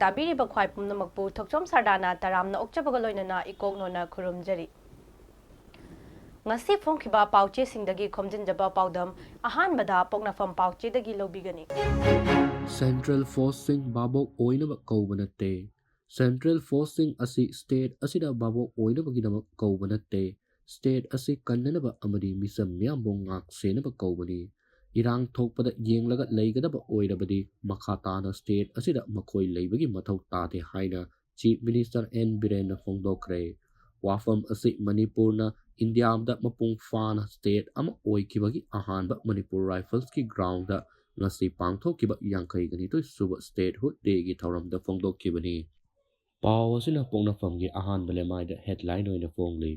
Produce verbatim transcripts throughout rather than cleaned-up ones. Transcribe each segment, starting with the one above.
ꯇꯥꯕꯤꯔꯤꯕ ꯈ꯭ꯋꯥꯏ ꯄꯨꯝꯅꯃꯛꯄꯨ ꯊꯣꯛꯆꯣꯝ ꯁꯔꯗꯥꯅ ꯇꯔꯥꯝꯅ ꯑꯣꯛꯆꯕꯒ ꯂꯣꯏꯅꯅ ꯏꯀꯣꯛꯅꯣꯅ ꯈꯨꯔꯨꯝꯖꯔꯤ꯫ ꯉꯁꯤ ꯐꯣꯡꯈꯤꯕ ꯄꯥꯎꯆꯦꯁꯤꯡꯗꯒꯤ ꯈꯣꯝꯖꯤꯟꯖꯕ ꯄꯥꯎꯗꯝ ꯑꯍꯥꯟꯕꯗ ꯄꯣꯛꯅꯐꯝ ꯄꯥꯎꯆꯦꯗꯒꯤ ꯂꯧꯕꯤꯒꯅꯤ꯫ ꯁꯦꯟꯇ꯭ꯔꯦꯜ ꯐꯣꯔꯁꯁꯤꯡ ꯚꯥꯕꯣꯛ ꯑꯣꯏꯅꯕ ꯀꯧꯕ ꯅꯠꯇꯦ꯫ ꯁꯦꯟꯇ꯭ꯔꯦꯜ ꯐꯣꯔꯁꯁꯤꯡ ꯑꯁꯤ ꯁ꯭ꯇꯦꯠ ꯑꯁꯤꯗ ꯚꯥꯕꯣꯛ ꯑꯣꯏꯅꯕꯒꯤꯗꯃꯛ ꯀꯧꯕ ꯅꯠꯇꯦ꯫ ꯁ꯭ꯇꯦꯠ ꯑꯁꯤ ꯀꯟꯅꯅꯕ ꯑꯃꯗꯤ ꯃꯤꯆꯝ ꯃꯤꯌꯥꯝꯕꯨ ꯉꯥꯛ ꯁꯦꯟꯅꯕ ꯀꯧꯕꯅꯤ꯫ ꯏꯔꯥꯡ ꯊꯣꯛꯄꯗ ꯌꯦꯡꯂꯒ ꯂꯩꯒꯗꯕ ꯑꯣꯏꯔꯕꯗꯤ ꯃꯈꯥ ꯇꯥꯅ ꯁ꯭ꯇꯦꯠ ꯑꯁꯤꯗ ꯃꯈꯣꯏ ꯂꯩꯕꯒꯤ ꯃꯊꯧ ꯇꯥꯗꯦ ꯍꯥꯏꯅ ꯆꯤꯐ ꯃꯤꯅꯤꯁꯇꯔ ꯑꯦꯟ ꯕꯤꯔꯦꯟꯅ ꯐꯣꯡꯗꯣꯛꯈ꯭ꯔꯦ꯫ ꯋꯥꯐꯝ ꯑꯁꯤ ꯃꯅꯤꯄꯨꯔꯅ ꯏꯟꯗꯤꯌꯥꯗ ꯃꯄꯨꯡ ꯐꯥꯅ ꯁ꯭ꯇꯦꯠ ꯑꯃ ꯑꯣꯏꯈꯤꯕꯒꯤ ꯑꯍꯥꯟꯕ ꯃꯅꯤꯄꯨꯔ ꯔꯥꯏꯐꯜꯁꯀꯤ ꯒ꯭ꯔꯥꯎꯟꯗ ꯉꯁꯤ ꯄꯥꯡꯊꯣꯛꯈꯤꯕ ꯌꯥꯡꯈꯩꯒ ꯅꯤꯊꯣꯏ ꯁꯨꯕ ꯁ꯭ꯇꯦꯠꯍꯨꯗ ꯗꯦꯒꯤ ꯊꯧꯔꯝꯗ ꯐꯣꯡꯗꯣꯛꯈꯤꯕꯅꯤ꯫ ꯄꯥꯎ ꯑꯁꯤꯅ ꯄꯣꯛꯅꯐꯝꯒꯤ ꯑꯍꯥꯟꯕ ꯂꯩꯃꯥꯏꯗ ꯍꯦꯗꯂꯥꯏꯟ ꯑꯣꯏꯅ ꯐꯣꯡꯂꯤ꯫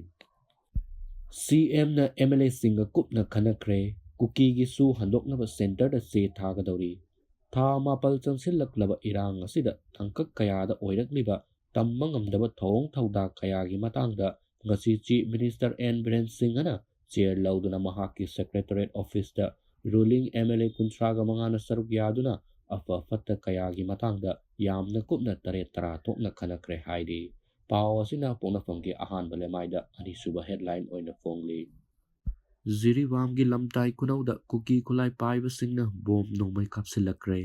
ꯁꯤ ꯑꯦꯝꯅ ꯑꯦꯝ ꯑꯦꯜ ꯑꯦꯁꯤꯡꯒ ꯀꯨꯞꯅ ꯈꯟꯅꯈ꯭ꯔꯦ꯫ ꯀꯨꯀꯤꯒꯤꯁꯨ ꯍꯟꯗꯣꯛꯅꯕ ꯁꯦꯟꯇꯔꯗ ꯆꯦ ꯊꯥꯒꯗꯧꯔꯤ꯫ ꯊꯥ ꯃꯥꯄꯜ ꯆꯪꯁꯤꯜꯂꯛꯂꯕ ꯏꯔꯥꯡ ꯑꯁꯤꯗ ꯇꯥꯡꯀꯛ ꯀꯌꯥꯗ ꯑꯣꯏꯔꯛꯂꯤꯕ ꯇꯝꯕ ꯉꯝꯗꯕ ꯊꯧꯑꯣꯡ ꯊꯧꯗꯥ ꯀꯌꯥꯒꯤ ꯃꯇꯥꯡꯗ ꯉꯁꯤ ꯆꯤꯐ ꯃꯤꯅꯤꯁꯇꯔ ꯑꯦꯟ ꯕꯤꯔꯦꯟ ꯁꯤꯡꯍꯅ ꯆꯦꯌꯔ ꯂꯧꯗꯨꯅ ꯃꯍꯥꯛꯀꯤ ꯁꯦꯀ꯭ꯔꯦꯇꯔꯤꯌꯦꯠ ꯑꯣꯐꯤꯁꯇ ꯔꯨꯂꯤꯡ ꯑꯦꯝ ꯑꯦꯜ ꯑꯦ ꯀꯨꯟꯊ꯭ꯔꯥꯒ ꯃꯉꯥꯅ ꯁꯔꯨꯛ ꯌꯥꯗꯨꯅ ꯑꯐ ꯐꯠꯇ ꯀꯌꯥꯒꯤ ꯃꯇꯥꯡꯗ ꯌꯥꯝꯅ ꯀꯨꯞꯅ ꯇꯔꯦꯠ ꯇꯔꯥ ꯊꯣꯛꯅ ꯈꯟꯅꯈ꯭ꯔꯦ ꯍꯥꯏꯔꯤ꯫ ꯄꯥꯎ ꯑꯁꯤꯅ ꯄꯣꯛꯅꯐꯝꯒꯤ ꯑꯍꯥꯟꯕ ꯂꯩꯃꯥꯏꯗ ꯑꯅꯤꯁꯨꯕ ꯍꯦꯗꯂꯥꯏꯟ ꯑꯣꯏꯅ ꯐꯣꯡꯂꯤ꯫ ꯖꯤꯔꯤꯕꯥꯝꯒꯤ ꯂꯝꯇꯥꯏ ꯈꯨꯅꯧꯗ ꯀꯨꯀꯤ ꯈꯨꯠꯂꯥꯏ ꯄꯥꯏꯕꯁꯤꯡꯅ ꯕꯣꯝ ꯅꯣꯡꯃꯩ ꯀꯥꯞꯁꯤꯜꯂꯛꯈ꯭ꯔꯦ꯫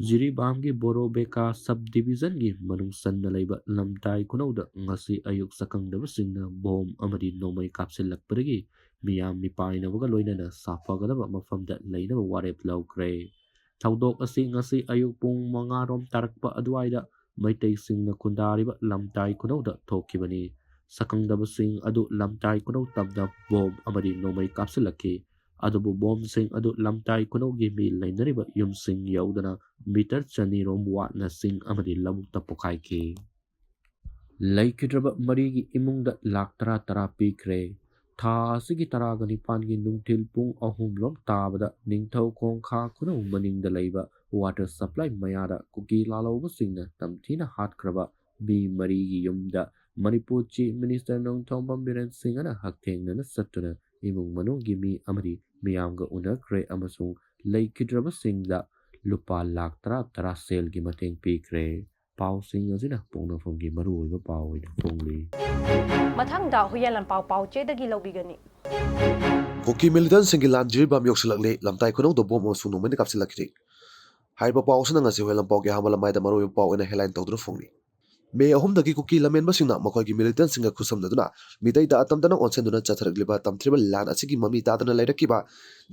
ꯖꯤꯔꯤꯕꯥꯝꯒꯤ ꯕꯣꯔꯣꯕꯦꯀꯥ ꯁꯕ ꯗꯤꯕꯤꯖꯟꯒꯤ ꯃꯅꯨꯡ ꯆꯟꯅ ꯂꯩꯕ ꯂꯝꯇꯥꯏ ꯈꯨꯅꯧꯗ ꯉꯁꯤ ꯑꯌꯨꯛ ꯁꯛꯈꯪꯗꯕꯁꯤꯡꯅ ꯕꯣꯝ ꯑꯃꯗꯤ ꯅꯣꯡꯃꯩ ꯀꯥꯞꯁꯤꯜꯂꯛꯄꯗꯒꯤ ꯃꯤꯌꯥꯝ ꯃꯤꯄꯥꯏꯅꯕꯒ ꯂꯣꯏꯅꯅ ꯁꯥꯐꯒꯗꯕ ꯃꯐꯝꯗ ꯂꯩꯅꯕ ꯋꯥꯔꯦꯞ ꯂꯧꯈ꯭ꯔꯦ꯫ ꯊꯧꯗꯣꯛ ꯑꯁꯤ ꯉꯁꯤ ꯑꯌꯨꯛ ꯄꯨꯡ ꯃꯉꯥ ꯔꯣꯝ ꯇꯥꯔꯛꯄ ꯑꯗꯨꯋꯥꯏꯗ ꯃꯩꯇꯩꯁꯤꯡꯅ ꯈꯨꯟꯗꯥꯔꯤꯕ ꯂꯝꯇꯥꯏ ꯈꯨꯅꯧꯗ ꯊꯣꯛꯈꯤꯕꯅꯤ꯫ ꯁꯛꯈꯪꯗꯕꯁꯤꯡ ꯑꯗꯨ ꯂꯝꯇꯥꯏ ꯈꯨꯅꯧ ꯇꯝꯗ ꯕꯣꯝ ꯑꯃꯗꯤ ꯅꯣꯡꯃꯩ ꯀꯥꯞꯁꯤꯜꯂꯛꯈꯤ꯫ ꯑꯗꯨꯕꯨ ꯕꯣꯝꯁꯤꯡ ꯑꯗꯨ ꯂꯝꯇꯥꯏ ꯈꯨꯅꯧꯒꯤ ꯃꯤ ꯂꯩꯅꯔꯤꯕ ꯌꯨꯝꯁꯤꯡ ꯌꯧꯗꯅ ꯃꯤꯇꯔ ꯆꯅꯤ ꯔꯣꯝ ꯋꯥꯠꯅ ꯆꯤꯡ ꯑꯃꯗꯤ ꯂꯧꯕꯨꯛꯇ ꯄꯣꯈꯥꯏꯈꯤ꯫ ꯂꯩꯈꯤꯗ꯭ꯔꯕ ꯃꯔꯤꯒꯤ ꯏꯃꯨꯡꯗ ꯂꯥꯈ ꯇꯔꯥ ꯇꯔꯥ ꯄꯤꯈ꯭ꯔꯦ꯫ ꯊꯥ ꯑꯁꯤꯒꯤ ꯇꯔꯥꯒ ꯅꯤꯄꯥꯟꯒꯤ ꯅꯨꯡꯊꯤꯜ ꯄꯨꯡ ꯑꯍꯨꯝ ꯂꯣꯝ ꯇꯥꯕꯗ ꯅꯤꯡꯊꯧꯈꯣꯡ ꯈꯥ ꯈꯨꯅꯧ ꯃꯅꯤꯡꯗ ꯂꯩꯕ ꯋꯥꯇꯔ ꯁꯄ꯭ꯂꯥꯏ ꯃꯌꯥꯗ ꯀꯨꯀꯤ ꯂꯥꯜꯍꯧꯕꯁꯤꯡꯅ ꯇꯝꯊꯤꯅ ꯍꯥꯠꯈ꯭ꯔꯕ ꯃꯤ ꯃꯔꯤꯒꯤ ꯌꯨꯝꯗ ꯃꯅꯤꯄꯨꯔ ꯆꯤꯐ ꯃꯤꯅꯤꯁꯇꯔ ꯅꯣꯡꯊꯣꯝꯕꯝ ꯕꯤꯔꯦꯟ ꯁꯤꯡꯍꯅ ꯍꯛꯊꯦꯡꯅꯅ ꯆꯠꯇꯨꯅ ꯏꯃꯨꯡ ꯃꯅꯨꯡꯒꯤ ꯃꯤ ꯑꯃꯗꯤ ꯃꯤꯌꯥꯝꯒ ꯎꯅꯈ꯭ꯔꯦ ꯑꯃꯁꯨꯡ ꯂꯩꯈꯤꯗ꯭ꯔꯕꯁꯤꯡꯗ ꯂꯨꯄꯥ ꯂꯥꯈ ꯇꯔꯥ ꯇꯔꯥ ꯁꯦꯜꯒꯤ ꯃꯇꯦꯡ ꯄꯤꯈ꯭ꯔꯦ꯫ ꯄꯥꯎꯁꯤꯡ ꯑꯁꯤꯅ ꯄꯣꯛꯅꯐꯝꯒꯤ ꯃꯔꯨꯑꯣꯏꯕ ꯄꯥꯎ ꯑꯣꯏꯅ ꯐꯣꯡꯂꯤ꯫ ꯃꯊꯪꯗ ꯍꯨꯏꯌꯦꯟ ꯂꯥꯟꯄꯥꯎ ꯄꯥꯎꯆꯦꯗꯒꯤ ꯂꯧꯕꯤꯒꯅꯤ꯫ ꯀꯨꯀꯤ ꯃꯤꯂꯤꯇꯦꯟꯁꯤꯡꯒꯤ ꯂꯥꯟ ꯖꯤꯔꯤꯕꯥꯝ ꯌꯧꯁꯤꯜꯂꯛꯂꯦ꯫ ꯂꯝꯇꯥꯏ ꯈꯨꯅꯧꯗ ꯕꯣꯝ ꯑꯃꯁꯨꯡ ꯅꯣꯡꯃꯩꯅ ꯀꯥꯞꯁꯤꯜꯂꯛꯈꯤꯔꯦ꯫ ꯍꯥꯏꯔꯤꯕ ꯄꯥꯎ ꯑꯁꯤꯅ ꯉꯁꯤ ꯍꯨꯏꯌꯦꯟ ꯂꯥꯟꯄꯥꯎꯒꯤ ꯑꯍꯥꯟꯕ ꯂꯃꯥꯏꯗ ꯃꯔꯨꯑꯣꯏꯕ ꯄꯥꯎ ꯑꯣꯏꯅ ꯍꯦꯗꯂꯥꯏꯟ ꯇꯧꯗꯨꯅ ꯐꯣꯡꯂꯤ꯫ ꯃꯦ ꯑꯍꯨꯝꯗꯒꯤ ꯀꯨꯀꯤ ꯂꯝꯍꯦꯟꯕꯁꯤꯡꯅ ꯃꯈꯣꯏꯒꯤ ꯃꯤꯂꯤꯇꯦꯟꯁꯤꯡꯒ ꯈꯨꯠꯁꯝꯅꯗꯨꯅ ꯃꯤꯇꯩꯗ ꯑꯇꯝꯗꯅ ꯑꯣꯟꯁꯤꯟꯗꯨꯅ ꯆꯠꯊꯔꯛꯂꯤꯕ ꯇꯝꯊ꯭ꯔꯤꯕ ꯂꯥꯟ ꯑꯁꯤꯒꯤ ꯃꯃꯤ ꯇꯥꯗꯅ ꯂꯩꯔꯛꯈꯤꯕ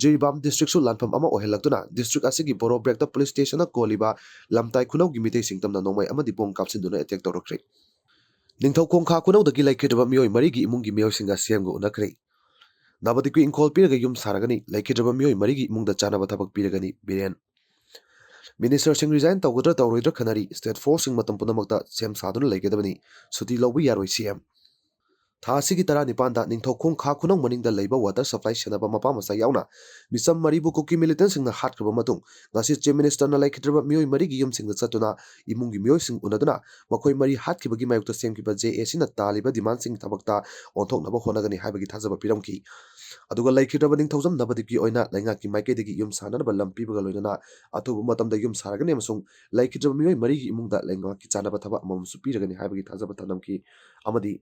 ꯖꯤꯔꯤꯕꯥꯝ ꯗꯤꯁꯇ꯭ꯔꯤꯛꯁꯨ ꯂꯥꯟꯐꯝ ꯑꯃ ꯑꯣꯏꯍꯜꯂꯛꯇꯨꯅ ꯗꯤꯁꯇ꯭ꯔꯤꯛ ꯑꯁꯤꯒꯤ ꯕꯣꯔꯣ ꯕ꯭ꯔꯦꯛꯇ ꯄꯨꯂꯤꯁ ꯁ꯭ꯇꯦꯁꯟꯅ ꯀꯣꯜꯂꯤꯕ ꯂꯝꯇꯥꯏ ꯈꯨꯅꯧꯒꯤ ꯃꯤꯇꯩꯁꯤꯡ ꯇꯝꯅ ꯅꯣꯡꯃꯩ ꯑꯃꯗꯤ ꯕꯣꯝ ꯀꯥꯞꯁꯤꯟꯗꯨꯅ ꯑꯦꯇꯦꯛ ꯇꯧꯔꯛꯈ꯭ꯔꯦ꯫ ꯅꯤꯡꯊꯧꯈꯣꯡ ꯈꯥ ꯈꯨꯅꯧꯗꯒꯤ ꯂꯩꯈꯤꯗ꯭ꯔꯕ ꯃꯤꯑꯣꯏ ꯃꯔꯤꯒꯤ ꯏꯃꯨꯡꯒꯤ ꯃꯤꯑꯣꯏꯁꯤꯡꯒ ꯁꯤꯑꯦꯝꯒ ꯎꯅꯈ꯭ꯔꯦ꯫ ꯅꯕꯗꯤꯞꯀꯤ ꯏꯪꯈꯣꯜ ꯄꯤꯔꯒ ꯌꯨꯝ ꯁꯥꯔꯒꯅꯤ꯫ ꯂꯩꯈꯤꯗ꯭ꯔꯕ ꯃꯤꯑꯣꯏ ꯃꯔꯤꯒꯤ ꯏꯃꯨꯡꯗ ꯆꯥꯅꯕ ꯊꯕꯛ ꯄꯤꯔꯒꯅꯤ꯫ ꯕꯤꯔꯦꯟ꯫ ꯃꯤꯅꯤꯁꯇꯔꯁꯤꯡ ꯔꯤꯖꯥꯏꯟ ꯇꯧꯒꯗ꯭ꯔꯥ ꯇꯧꯔꯣꯏꯗ꯭ꯔꯥ ꯈꯟꯅꯔꯤ꯫ ꯁ꯭ꯇꯦꯠ ꯐꯣꯔꯁꯁꯤꯡ ꯃꯇꯝ ꯄꯨꯝꯅꯃꯛꯇ ꯁꯦꯝ ꯁꯥꯗꯨꯅ ꯂꯩꯒꯗꯕꯅꯤ꯫ ꯁꯨꯇꯤ ꯂꯧꯕ ꯌꯥꯔꯣꯏ꯫ ꯁꯤꯑꯦꯝ꯫ ꯊꯥ ꯑꯁꯤꯒꯤ ꯇꯔꯥꯅꯤꯄꯥꯟꯗ ꯅꯤꯡꯊꯧꯈꯣꯡ ꯈꯥ ꯈꯨꯅꯧ ꯃꯅꯤꯡꯗ ꯂꯩꯕ ꯋꯥꯇꯔ ꯁꯄ꯭ꯂꯥꯏ ꯁꯦꯟꯅꯕ ꯃꯄꯥ ꯃꯆꯥ ꯌꯥꯎꯅ ꯃꯤꯆꯝ ꯃꯔꯤꯕꯨ ꯀꯨꯀꯤ ꯃꯤꯂꯤꯇꯦꯟꯁꯤꯡꯅ ꯍꯥꯠꯈ꯭ꯔꯕ ꯃꯇꯨꯡ ꯉꯁꯤ ꯆꯤꯐ ꯃꯤꯅꯤꯁꯇꯔꯅ ꯂꯩꯈꯤꯗ꯭ꯔꯕ ꯃꯤꯑꯣꯏ ꯃꯔꯤꯒꯤ ꯌꯨꯝꯁꯤꯡꯗ ꯆꯠꯇꯨꯅ ꯏꯃꯨꯡꯒꯤ ꯃꯤꯑꯣꯏꯁꯤꯡ ꯎꯅꯗꯨꯅ ꯃꯈꯣꯏ ꯃꯔꯤ ꯍꯥꯠꯈꯤꯕꯒꯤ ꯃꯥꯌꯣꯛꯇ ꯁꯦꯝꯈꯤꯕ ꯖꯦ ꯑꯦ ꯁꯤꯅ ꯇꯥꯜꯂꯤꯕ ꯗꯤꯃꯥꯟꯁꯤꯡ ꯊꯕꯛꯇ ꯑꯣꯟꯊꯣꯛꯅꯕ ꯍꯣꯠꯅꯒꯅꯤ ꯍꯥꯏꯕꯒꯤ ꯊꯥꯖꯕ ꯄꯤꯔꯝꯈꯤ꯫ ꯑꯗꯨꯒ ꯂꯩꯈꯤꯗ꯭ꯔꯕ ꯅꯤꯡꯊꯧꯖꯝ ꯅꯕꯗꯤꯞꯀꯤ ꯑꯣꯏꯅ ꯂꯩꯉꯥꯛꯀꯤ ꯃꯥꯏꯀꯩꯗꯒꯤ ꯌꯨꯝ ꯁꯥꯅꯅꯕ ꯂꯝ ꯄꯤꯕꯒ ꯂꯣꯏꯅꯅ ꯑꯊꯨꯕ ꯃꯇꯝꯗ ꯌꯨꯝ ꯁꯥꯔꯒꯅꯤ ꯑꯃꯁꯨꯡ ꯂꯩꯈꯤꯗ꯭ꯔꯕ ꯃꯤꯑꯣꯏ ꯃꯔꯤꯒꯤ ꯏꯃꯨꯡꯗ ꯂꯩꯉꯥꯛꯀꯤ ꯆꯥꯅꯕ ꯊꯕꯛ ꯑꯃꯃꯝꯁꯨ ꯄꯤꯔꯒꯅꯤ ꯍꯥꯏꯕꯒꯤ ꯊꯥꯖꯕ ꯊꯝꯂꯝꯈꯤ꯫ ꯑꯃꯗꯤ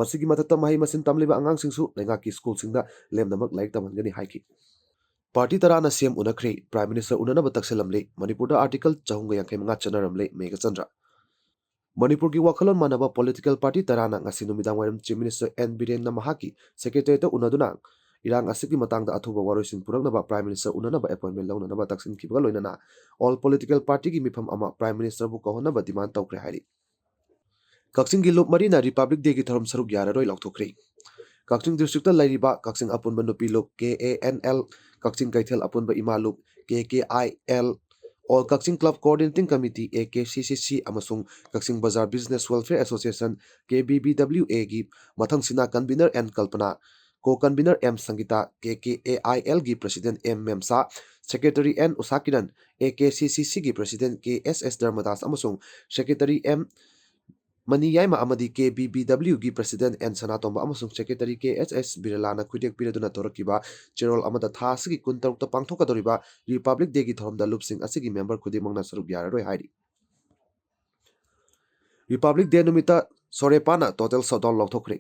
ꯃꯁꯤꯒꯤ ꯃꯊꯛꯇ ꯃꯍꯩ ꯃꯁꯤꯡ ꯇꯝꯂꯤꯕ ꯑꯉꯥꯡꯁꯤꯡꯁꯨ ꯂꯩꯉꯥꯛꯀꯤ ꯁ꯭ꯀꯨꯜꯁꯤꯡꯗ ꯂꯦꯝꯅꯃꯛ ꯂꯥꯏꯔꯤꯛ ꯇꯝꯍꯟꯒꯅꯤ ꯍꯥꯏꯈꯤ꯫ ꯄꯥꯔꯇꯤ ꯇꯔꯥꯅ ꯁꯤꯑꯦꯝ ꯎꯅꯈ꯭ꯔꯦ꯫ ꯄ꯭ꯔꯥꯏꯝ ꯃꯤꯅꯤꯁꯇꯔ ꯎꯅꯅꯕ ꯇꯛꯁꯤꯜꯂꯝꯂꯦ꯫ ꯃꯅꯤꯄꯨꯔꯗ ꯑꯥꯔꯇꯤꯀꯜ ꯆꯍꯨꯝꯒ ꯌꯥꯡꯈꯩ ꯃꯉꯥ ꯆꯠꯅꯔꯝꯂꯦ꯫ ꯃꯦꯘꯆꯟꯗ꯭ꯔ꯫ ꯃꯅꯤꯄꯨꯔꯒꯤ ꯋꯥꯈꯜꯂꯣꯟ ꯃꯥꯟꯅꯕ ꯄꯣꯂꯤꯇꯤꯀꯦꯜ ꯄꯥꯔꯇꯤ ꯇꯔꯥꯅ ꯉꯁꯤ ꯅꯨꯃꯤꯗꯥꯡꯋꯥꯏꯔꯝ ꯆꯤꯐ ꯃꯤꯅꯤꯁꯇꯔ ꯑꯦꯟ ꯕꯤꯔꯦꯟꯅ ꯃꯍꯥꯛꯀꯤ ꯁꯦꯀ꯭ꯔꯦꯇꯔꯤꯌꯦꯠꯇ ꯎꯅꯗꯨꯅ ꯏꯔꯥꯡ ꯑꯁꯤꯒꯤ ꯃꯇꯥꯡꯗ ꯑꯊꯨꯕ ꯋꯥꯔꯣꯏꯁꯤꯟ ꯄꯨꯔꯛꯅꯕ ꯄ꯭ꯔꯥꯏꯝ ꯃꯤꯅꯤꯁꯇꯔ ꯎꯅꯅꯕ ꯑꯦꯄꯣꯏꯟꯃꯦꯟ ꯂꯧꯅꯅꯕ ꯇꯛꯁꯤꯟꯈꯤꯕꯒ ꯂꯣꯏꯅꯅ ꯑꯣꯜ ꯄꯣꯂꯤꯇꯤꯀꯦꯜ ꯄꯥꯔꯇꯤꯒꯤ ꯃꯤꯐꯝ ꯑꯃ ꯄ꯭ꯔꯥꯏꯝ ꯃꯤꯅꯤꯁꯇꯔꯕꯨ ꯀꯧꯍꯟꯅꯕ ꯗꯤꯃꯥꯟ ꯇꯧꯈ꯭ꯔꯦ ꯍꯥꯏꯔꯤ꯫ ꯀꯛꯆꯤꯡꯒꯤ ꯂꯨꯞ ꯃꯔꯤꯅ ꯔꯤꯄꯕ꯭ꯂꯤꯛ ꯗꯦꯒꯤ ꯊꯧꯔꯝ ꯁꯔꯨꯛ ꯌꯥꯔꯔꯣꯏ ꯂꯥꯎꯊꯣꯛꯈ꯭ꯔꯦ꯫ ꯀꯛꯆꯤꯡ ꯗꯤꯁꯇ꯭ꯔꯤꯛꯇ ꯂꯩꯔꯤꯕ ꯀꯛꯆꯤꯡ ꯑꯄꯨꯟꯕ ꯅꯨꯄꯤ ꯂꯨꯞ, ꯀꯦ ꯑꯦ ꯑꯦꯟ ꯑꯦꯜ, ꯀꯛꯆꯤꯡ ꯀꯩꯊꯦꯜ ꯑꯄꯨꯟꯕ ꯏꯃꯥ ꯂꯨꯞ, K K I L, all Kakching club coordinating committee, A K C C C, ꯑꯃꯁꯨꯡ Kakching bazar business welfare association, K B B W ꯑꯦꯒꯤ ꯃꯊꯪꯁꯤꯅ convenor N Kalpana, co convenor M Sangita, K K A I ꯑꯦꯜꯒꯤ president M Memsa, secretary N Usha Kiran, A K C C ꯁꯤꯒꯤ president ꯀꯦ ꯑꯦꯁ ꯑꯦꯁ ꯙꯔꯃꯗꯥꯁ ꯑꯃꯁꯨꯡ secretary M money ꯌꯥꯏꯃ ꯑꯃꯗꯤ ꯀꯦ B B ꯗꯕ꯭ꯂꯤꯌꯨꯒꯤ president and ꯁꯅꯥꯇꯣꯝꯕ ꯑꯃꯁꯨꯡ secretary ꯀꯦ ꯑꯦꯁ ꯑꯦꯁ ꯕꯤꯔꯂꯥꯅ ꯈꯨꯠꯌꯦꯛ ꯄꯤꯔꯗꯨꯅ ꯊꯣꯔꯛꯈꯤꯕ ꯆꯦꯔꯣꯜ ꯑꯃꯗ ꯊꯥ ꯑꯁꯤꯒꯤ ꯀꯨꯟꯇꯔꯨꯛꯇ ꯄꯥꯡꯊꯣꯛꯀꯗꯧꯔꯤꯕ ꯔꯤꯄꯕ꯭ꯂꯤꯛ ꯗꯦꯒꯤ ꯊꯧꯔꯝꯗ ꯂꯨꯞꯁꯤꯡ ꯑꯁꯤꯒꯤ ꯃꯦꯝꯕꯔ ꯈꯨꯗꯤꯡꯃꯛꯅ ꯁꯔꯨꯛ ꯌꯥꯔꯔꯣꯏ ꯍꯥꯏꯔꯤ꯫ Republic Day ꯅꯨꯃꯤꯠꯇ ꯁꯣꯔꯦꯄꯥꯅ total shutdown ꯂꯥꯎꯊꯣꯛꯈ꯭ꯔꯦ꯫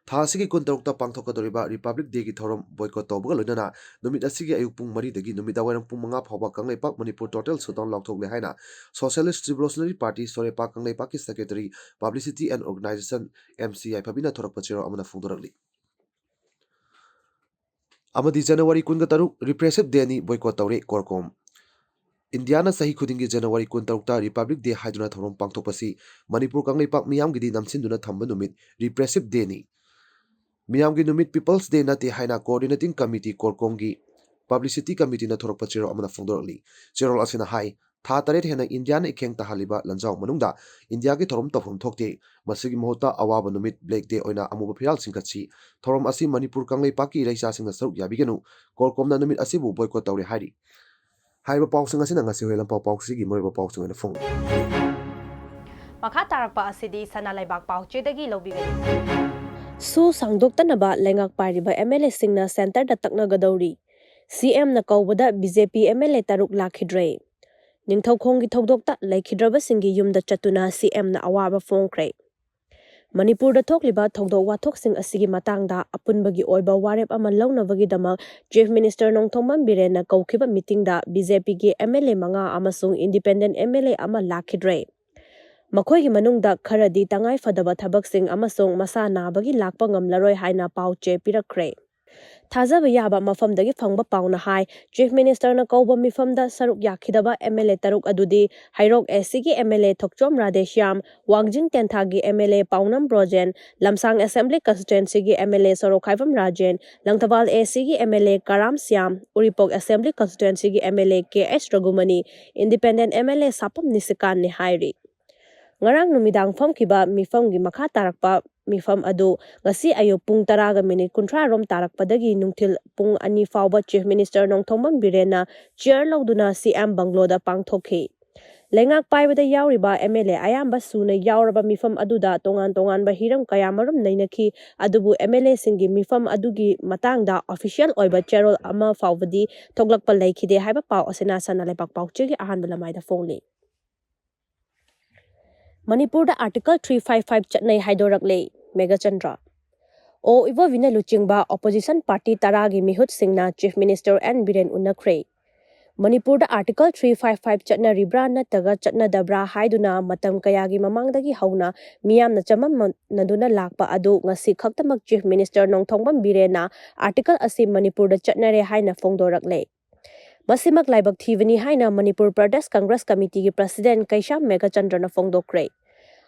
ꯊꯥ ꯑꯁꯤꯒꯤ ꯀꯨꯟꯇꯔꯨꯛꯇ ꯄꯥꯡꯊꯣꯛꯀꯗꯧꯔꯤꯕ Republic Dayꯒꯤ ꯊꯧꯔꯝ boycott ꯇꯧꯕꯒ ꯂꯣꯏꯅꯅ ꯅꯨꯃꯤꯠ ꯑꯁꯤꯒꯤ ꯑꯌꯨꯛ ꯄꯨꯡ ꯃꯔꯤꯗꯒꯤ ꯅꯨꯃꯤꯗꯥꯡꯋꯥꯏꯔꯝ ꯄꯨꯡ ꯃꯉꯥ ꯐꯥꯎꯕ ꯀꯪꯂꯩꯄꯥꯛ ꯃꯅꯤꯄꯨꯔ total shutdown ꯂꯥꯎꯊꯣꯛꯂꯦ ꯍꯥꯏꯅ Socialist Revolutionary Party ꯁꯣꯔꯦꯄꯥ ꯀꯪꯂꯩꯄꯥꯛꯀꯤ Secretary Publicity and Organization M C ꯌꯥꯏꯐꯕꯤꯅ ꯊꯣꯔꯛꯄ ꯆꯦꯔꯣꯜ ꯑꯃꯅ ꯐꯣꯡꯗꯣꯔꯛꯂꯤ꯫ ꯑꯃꯗꯤ January ꯀꯨꯟꯒ ꯇꯔꯨꯛ Repressive Dayꯅꯤ, boycott ꯇꯧꯔꯦ CORCOM꯫ ꯏꯟꯗꯤꯌꯥꯅ ꯆꯍꯤ ꯈꯨꯗꯤꯡꯒꯤ January ꯀꯨꯟꯇꯔꯨꯛꯇ Republic Day ꯍꯥꯏꯗꯨꯅ ꯊꯧꯔꯝ ꯄꯥꯡꯊꯣꯛꯄꯁꯤ ꯃꯅꯤꯄꯨꯔ ꯀꯪꯂꯩꯄꯥꯛ ꯃꯤꯌꯥꯝꯒꯤꯗꯤ ꯅꯝꯁꯤꯟꯗꯨꯅ ꯊꯝꯕ ꯅꯨꯃꯤꯠ, Repressive Dayꯅꯤ꯫ ꯃꯤꯌꯥꯝꯒꯤ ꯅꯨꯃꯤꯠ People's Day ꯅꯠꯇꯦ ꯍꯥꯏꯅ Coordinating Committee CORCOMꯒꯤ Publicity Committeeꯅ ꯊꯣꯔꯛꯄ ꯆꯦꯔꯣꯜ ꯑꯃꯅ ꯐꯣꯡꯗꯣꯔꯛꯂꯤ꯫ ꯆꯦꯔꯣꯜ ꯑꯁꯤꯅ ꯍꯥꯏ, ꯊꯥ ꯇꯔꯦꯠ ꯍꯦꯟꯅ ꯏꯟꯗꯤꯌꯥꯅ ꯏꯈꯦꯡ ꯇꯥꯍꯜꯂꯤꯕ ꯂꯥꯟꯖꯥꯎ ꯃꯅꯨꯡꯗ ꯏꯟꯗꯤꯌꯥꯒꯤ ꯊꯧꯔꯝ ꯇꯧꯐꯝ ꯊꯣꯛꯇꯦ꯫ ꯃꯁꯤꯒꯤ ꯃꯍꯨꯠꯇ ꯑꯋꯥꯕ ꯅꯨꯃꯤꯠ, Black Day ꯑꯣꯏꯅ ꯑꯃꯨꯕ ꯐꯤꯔꯥꯜ ꯆꯤꯡꯈꯠꯁꯤ꯫ ꯊꯧꯔꯝ ꯑꯁꯤ ꯃꯅꯤꯄꯨꯔ ꯀꯪꯂꯩꯄꯥꯛꯀꯤ ꯏꯔꯩꯆꯥꯁꯤꯡꯅ ꯁꯔꯨꯛ ꯌꯥꯕꯤꯒꯅꯨ꯫ CORCOMꯅ ꯅꯨꯃꯤꯠ ꯑꯁꯤꯕꯨ boycott ꯇꯧꯔꯦ ꯍꯥꯏꯔꯤ꯫ ꯍꯥꯏꯔꯤꯕ ꯄꯥꯎꯁꯤꯡ ꯑꯁꯤꯅ ꯉꯁꯤ ꯍꯨꯏꯂꯝꯄꯥꯎ ꯄꯥꯎꯆꯦꯒꯤ ꯃꯔꯨꯑꯣꯏꯕ ꯄꯥꯎꯁꯤꯡ ꯑꯣꯏꯅ ꯐꯣꯡꯂꯤ꯫ ꯃꯈꯥ ꯇꯥꯔꯛꯄ ꯑꯁꯤꯗꯤ ꯁꯅꯥ ꯂꯩꯕꯥꯛ ꯄꯥꯎꯆꯦꯗꯒꯤ ꯂꯧꯕꯤꯒꯅꯤ꯫ ꯁꯨ ꯁꯥꯡꯗꯣꯛꯇꯅꯕ ꯂꯩꯉꯥꯛ ꯄꯥꯏꯔꯤꯕ MLAꯁꯤꯡꯅ centreꯗ ꯇꯛꯅꯒꯗꯧꯔꯤ꯫ CMꯅ ꯀꯧꯕꯗ BJP MLA ꯇꯔꯨꯛ ꯂꯥꯛꯈꯤꯗ꯭ꯔꯦ꯫ ꯅꯤꯡꯊꯧꯈꯣꯡꯒꯤ ꯊꯧꯗꯣꯛꯇ ꯂꯩꯈꯤꯗ꯭ꯔꯕꯁꯤꯡꯒꯤ ꯌꯨꯝꯗ ꯆꯠꯇꯨꯅ CMꯅ ꯑꯋꯥꯕ ꯐꯣꯡꯈ꯭ꯔꯦ꯫ ꯃꯅꯤꯄꯨꯔꯗ ꯊꯣꯛꯂꯤꯕ ꯊꯧꯗꯣꯛ ꯋꯥꯊꯣꯛꯁꯤꯡ ꯑꯁꯤꯒꯤ ꯃꯇꯥꯡꯗ ꯑꯄꯨꯟꯕꯒꯤ ꯑꯣꯏꯕ ꯋꯥꯔꯦꯞ ꯑꯃ ꯂꯧꯅꯕꯒꯤꯗꯃꯛ Chief Minister ꯅꯣꯡꯊꯣꯝꯕꯝ ꯕꯤꯔꯦꯟꯅ ꯀꯧꯈꯤꯕ meetingꯗ BJPꯒꯤ MLA ꯃꯉꯥ ꯑꯃꯁꯨꯡ independent MLA ꯑꯃ ꯂꯥꯛꯈꯤꯗ꯭ꯔꯦ꯫ ꯃꯈꯣꯏꯒꯤ ꯃꯅꯨꯡꯗ ꯈꯔꯗꯤ ꯇꯉꯥꯏ ꯐꯗꯕ ꯊꯕꯛꯁꯤꯡ ꯑꯃꯁꯨꯡ ꯃꯁꯥ ꯅꯥꯕꯒꯤ ꯂꯥꯛꯄ ꯉꯝꯂꯔꯣꯏ ꯍꯥꯏꯅ ꯄꯥꯎ ꯆꯦ ꯄꯤꯔꯛꯈ꯭ꯔꯦ꯫ ꯊꯥꯖꯕ ꯌꯥꯕ ꯃꯐꯝꯗꯒꯤ ꯐꯪꯕ ꯄꯥꯎꯅ ꯍꯥꯏ, Chief Ministerꯅ ꯀꯧꯕ ꯃꯤꯐꯝꯗ ꯁꯔꯨꯛ ꯌꯥꯈꯤꯗꯕ MLA ꯇꯔꯨꯛ ꯑꯗꯨꯗꯤ ꯍꯩꯔꯣꯛ ACꯒꯤ MLA ꯊꯣꯛꯆꯣꯝ ꯔꯥꯙꯦꯁ꯭ꯌꯥꯝ, ꯋꯥꯡꯖꯤꯡ ꯇꯦꯟꯊꯥꯒꯤ MLA ꯄꯥꯎꯅꯝ ꯕ꯭ꯔꯣꯖꯦꯟ, ꯂꯝꯁꯥꯡ Assembly Constituencyꯒꯤ MLA ꯁꯣꯔꯣꯛꯈꯥꯏꯕꯝ ꯔꯥꯖꯦꯟ, ꯂꯪꯊꯕꯥꯜ ACꯒꯤ MLA ꯀꯔꯥꯝ ꯁ꯭ꯌꯥꯝ, ꯎꯔꯤꯄꯣꯛ Assembly Constituencyꯒꯤ MLA ꯀꯦ ꯑꯦꯁ ꯔꯘꯨꯃꯅꯤ, independent MLA ꯁꯥꯄꯝ ꯅꯤꯁꯤꯀꯥꯟꯠꯅꯤ ꯍꯥꯏꯔꯤ꯫ ꯉꯔꯥꯡ ꯅꯨꯃꯤꯗꯥꯡ ꯐꯝꯈꯤꯕ ꯃꯤꯐꯝꯒꯤ ꯃꯈꯥ ꯇꯥꯔꯛꯄ ꯃꯤꯐꯝ ꯑꯗꯨ ꯉꯁꯤ ꯑꯌꯨꯛ ꯄꯨꯡ ꯇꯔꯥꯒ ꯃꯤꯅꯤꯠ ꯀꯨꯟꯊ꯭ꯔꯥ ꯔꯣꯝ ꯇꯥꯔꯛꯄꯗꯒꯤ ꯅꯨꯡꯊꯤꯜ ꯄꯨꯡ ꯑꯅꯤ ꯐꯥꯎꯕ Chief Minister ꯅꯣꯡꯊꯣꯝꯕꯝ ꯕꯤꯔꯦꯟꯅ chair ꯂꯧꯗꯨꯅ CM ꯕꯪꯒ꯭ꯂꯣꯗ ꯄꯥꯡꯊꯣꯛꯈꯤ꯫ ꯂꯩꯉꯥꯛ ꯄꯥꯏꯕꯗ ꯌꯥꯎꯔꯤꯕ MLA ꯑꯌꯥꯝꯕ ꯁꯨꯅ ꯌꯥꯎꯔꯕ ꯃꯤꯐꯝ ꯑꯗꯨꯗ ꯇꯣꯉꯥꯟ ꯇꯣꯉꯥꯟꯕ ꯍꯤꯔꯝ ꯀꯌꯥꯃꯔꯨꯝ ꯅꯩꯅꯈꯤ꯫ ꯑꯗꯨꯕꯨ MLAꯁꯤꯡꯒꯤ ꯃꯤꯐꯝ ꯑꯗꯨꯒꯤ ꯃꯇꯥꯡꯗ official ꯑꯣꯏꯕ ꯆꯦꯔꯣꯜ ꯑꯃ ꯐꯥꯎꯕꯗꯤ ꯊꯣꯛꯂꯛꯄ ꯂꯩꯈꯤꯗꯦ ꯍꯥꯏꯕ ꯄꯥꯎ ꯑꯁꯤꯅ ꯁꯅꯥ ꯂꯩꯕꯥꯛ ꯄꯥꯎꯆꯦꯒꯤ ꯑꯍꯥꯟꯕ ꯂꯃꯥꯏꯗ ꯐꯣꯡꯂꯤ꯫ ꯃꯅꯤꯄꯨꯔꯗ Article three five five ꯆꯠꯅꯩ ꯍꯥꯏꯗꯣꯔꯛꯂꯦ꯫ ꯃꯦꯘꯆꯟꯗ꯭ꯔ꯫ ꯑꯣ ꯏꯕꯣꯕꯤꯅ ꯂꯨꯆꯤꯡꯕ opposition party ꯇꯔꯥꯒꯤ ꯃꯤꯍꯨꯠꯁꯤꯡꯅ Chief Minister N ꯕꯤꯔꯦꯟ ꯎꯅꯈ꯭ꯔꯦ꯫ ꯃꯅꯤꯄꯨꯔꯗ Article three five five ꯆꯠꯅꯔꯤꯕ꯭ꯔꯥ ꯅꯠꯇ꯭ꯔꯒ ꯆꯠꯅꯗꯕ꯭ꯔꯥ ꯍꯥꯏꯗꯨꯅ ꯃꯇꯝ ꯀꯌꯥꯒꯤ ꯃꯃꯥꯡꯗꯒꯤ ꯍꯧꯅ ꯃꯤꯌꯥꯝꯅ ꯆꯃꯝꯅꯗꯨꯅ ꯂꯥꯛꯄ ꯑꯗꯨ ꯉꯁꯤ ꯈꯛꯇꯃꯛ Chief Minister ꯅꯣꯡꯊꯣꯝꯕꯝ ꯕꯤꯔꯦꯟꯅ article ꯑꯁꯤ ꯃꯅꯤꯄꯨꯔꯗ ꯆꯠꯅꯔꯦ ꯍꯥꯏꯅ ꯐꯣꯡꯗꯣꯔꯛꯂꯦ꯫ ꯃꯁꯤꯃꯛ ꯂꯥꯏꯕꯛ ꯊꯤꯕꯅꯤ ꯍꯥꯏꯅ ꯃꯅꯤꯄꯨꯔ ꯄ꯭ꯔꯗꯦꯁ ꯀꯪꯒ꯭ꯔꯦꯁ ꯀꯃꯤꯇꯤꯒꯤ president ꯀꯩꯁꯥꯝ ꯃꯦꯘꯆꯟꯗ꯭ꯔꯅ ꯐꯣꯡꯗꯣꯛꯈ꯭ꯔꯦ꯫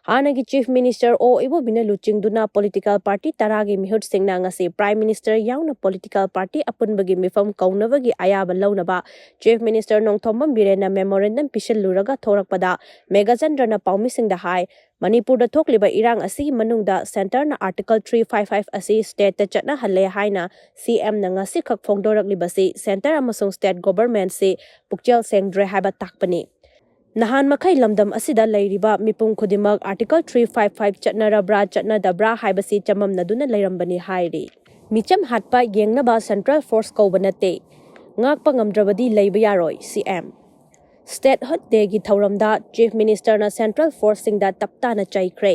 ꯍꯥꯟꯅꯒꯤ Chief Minister ꯑꯣ ꯏꯕꯣꯕꯤꯅ ꯂꯨꯆꯤꯡꯗꯨꯅ political party ꯇꯔꯥꯒꯤ ꯃꯤꯍꯨꯠꯁꯤꯡꯅ ꯉꯁꯤ Prime Minister ꯌꯥꯎꯅ political party ꯑꯄꯨꯟꯕꯒꯤ ꯃꯤꯐꯝ ꯀꯧꯅꯕꯒꯤ ꯑꯌꯥꯕ ꯂꯧꯅꯕ Chief Minister ꯅꯣꯡꯊꯣꯝꯕꯝ ꯕꯤꯔꯦꯟꯅ memorandum ꯄꯤꯁꯤꯜꯂꯨꯔꯒ ꯊꯣꯔꯛꯄꯗ ꯃꯦꯘꯆꯟꯗ꯭ꯔꯅ ꯄꯥꯎꯃꯤꯁꯤꯡꯗ ꯍꯥꯏ, ꯃꯅꯤꯄꯨꯔꯗ ꯊꯣꯛꯂꯤꯕ ꯏꯔꯥꯡ ꯑꯁꯤꯒꯤ ꯃꯅꯨꯡꯗ centreꯅ Article three five five ꯑꯁꯤ stateꯇ ꯆꯠꯅꯍꯜꯂꯦ ꯍꯥꯏꯅ CMꯅ ꯉꯁꯤꯈꯛ ꯐꯣꯡꯗꯣꯔꯛꯂꯤꯕꯁꯤ centre ꯑꯃꯁꯨꯡ state governmentꯁꯤ ꯄꯨꯛꯆꯦꯜ ꯁꯦꯡꯗ꯭ꯔꯦ ꯍꯥꯏꯕ ꯇꯥꯛꯄꯅꯤ꯫ ꯅꯍꯥꯟ ꯃꯈꯩ ꯂꯝꯗꯝ ꯑꯁꯤꯗ ꯂꯩꯔꯤꯕ ꯃꯤꯄꯨꯝ ꯈꯨꯗꯤꯡꯃꯛ Article three five five ꯆꯠꯅꯔꯕ꯭ꯔꯥ ꯆꯠꯅꯗꯕ꯭ꯔꯥ ꯍꯥꯏꯕꯁꯤ ꯆꯃꯝꯅꯗꯨꯅ ꯂꯩꯔꯝꯕꯅꯤ ꯍꯥꯏꯔꯤ꯫ ꯃꯤꯆꯝ ꯍꯥꯠꯄ ꯌꯦꯡꯅꯕ central force ꯀꯧꯕ ꯅꯠꯇꯦ꯫ ꯉꯥꯛꯄ ꯉꯝꯗ꯭ꯔꯕꯗꯤ ꯂꯩꯕ ꯌꯥꯔꯣꯏ, CM꯫ Statehood Dayꯒꯤ ꯊꯧꯔꯝꯗ Chief Ministerꯅ central forceꯁꯤꯡꯗ ꯇꯞ ꯇꯥꯅ ꯆꯩꯈ꯭ꯔꯦ꯫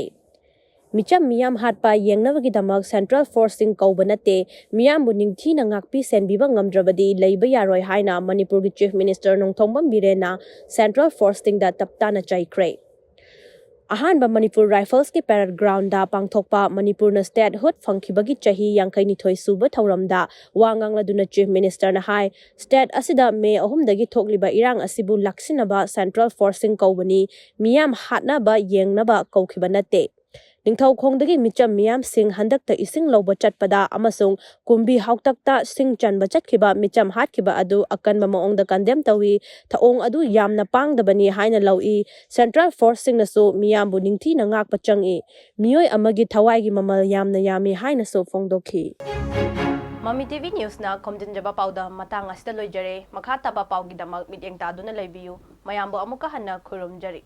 ꯃꯤꯆꯝ ꯃꯤꯌꯥꯝ ꯍꯥꯠꯄ ꯌꯦꯡꯅꯕꯒꯤꯗꯃꯛ central forceꯁꯤꯡ ꯀꯧꯕ ꯅꯠꯇꯦ, ꯃꯤꯌꯥꯝꯕꯨ ꯅꯤꯡꯊꯤꯅ ꯉꯥꯛꯄꯤ ꯁꯦꯟꯕꯤꯕ ꯉꯝꯗ꯭ꯔꯕꯗꯤ ꯂꯩꯕ ꯌꯥꯔꯣꯏ ꯍꯥꯏꯅ ꯃꯅꯤꯄꯨꯔꯒꯤ Chief Minister ꯅꯣꯡꯊꯣꯝꯕꯝ ꯕꯤꯔꯦꯟꯅ central forceꯁꯤꯡꯗ ꯇꯞ ꯇꯥꯅ ꯆꯩꯈ꯭ꯔꯦ꯫ ꯑꯍꯥꯟꯕ ꯃꯅꯤꯄꯨꯔ Riflesꯀꯤ parade groundꯗ ꯄꯥꯡꯊꯣꯛꯄ ꯃꯅꯤꯄꯨꯔꯅ statehood ꯐꯪꯈꯤꯕꯒꯤ ꯆꯍꯤ ꯌꯥꯡꯈꯩꯅꯤꯊꯣꯏ ꯁꯨꯕ ꯊꯧꯔꯝꯗ ꯋꯥ ꯉꯥꯡꯂꯗꯨꯅ Chief Ministerꯅ ꯍꯥꯏ, state ꯑꯁꯤꯗ May ꯑꯍꯨꯝꯗꯒꯤ ꯊꯣꯛꯂꯤꯕ ꯏꯔꯥꯡ ꯑꯁꯤꯕꯨ ꯂꯥꯛꯁꯤꯟꯅꯕ central forceꯁꯤꯡ ꯀꯧꯕꯅꯤ, ꯃꯤꯌꯥꯝ ꯍꯥꯠꯅꯕ ꯌꯦꯡꯅꯕ ꯀꯧꯈꯤꯕ ꯅꯠꯇꯦ꯫ ꯅꯤꯡꯊꯧꯈꯣꯡꯗꯒꯤ ꯃꯤꯆꯝ ꯃꯤꯌꯥꯝꯁꯤꯡ ꯍꯟꯗꯛꯇ ꯏꯁꯤꯡ ꯂꯧꯕ ꯆꯠꯄꯗ ꯑꯃꯁꯨꯡ ꯀꯨꯝꯕꯤ ꯍꯥꯎꯇꯛꯇ ꯁꯤꯡ ꯆꯟꯕ ꯆꯠꯈꯤꯕ ꯃꯤꯆꯝ ꯍꯥꯠꯈꯤꯕ ꯑꯗꯨ ꯑꯀꯟꯕ ꯃꯑꯣꯡꯗ condemn ꯇꯧꯏ, ꯊꯧꯑꯣꯡ ꯑꯗꯨ ꯌꯥꯝꯅ ꯄꯥꯡꯗꯕꯅꯤ ꯍꯥꯏꯅ ꯂꯧꯏ꯫ Central forceꯁꯤꯡꯅꯁꯨ ꯃꯤꯌꯥꯝꯕꯨ ꯅꯤꯡꯊꯤꯅ ꯉꯥꯛꯄ ꯆꯪꯏ꯫ ꯃꯤꯑꯣꯏ ꯑꯃꯒꯤ ꯊꯋꯥꯏꯒꯤ ꯃꯃꯜ ꯌꯥꯝꯅ ꯌꯥꯝꯃꯤ ꯍꯥꯏꯅꯁꯨ ꯐꯣꯡꯗꯣꯛꯈꯤ꯫ ꯃꯃꯤ TV Newsꯅ ꯈꯣꯝꯖꯤꯟꯖꯕ ꯄꯥꯎꯗ ꯃꯇꯥꯡ ꯑꯁꯤꯗ ꯂꯣꯏꯖꯔꯦ꯫ ꯃꯈꯥ ꯇꯥꯕ ꯄꯥꯎꯒꯤꯗꯃꯛ ꯃꯤꯠꯌꯦꯡ ꯇꯥꯗꯨꯅ ꯂꯩꯕꯤꯌꯨ꯫ ꯃꯌꯥꯝꯕꯨ ꯑꯃꯨꯛꯀ ꯍꯟꯅ ꯈꯨꯔꯨꯝꯖꯔꯤ꯫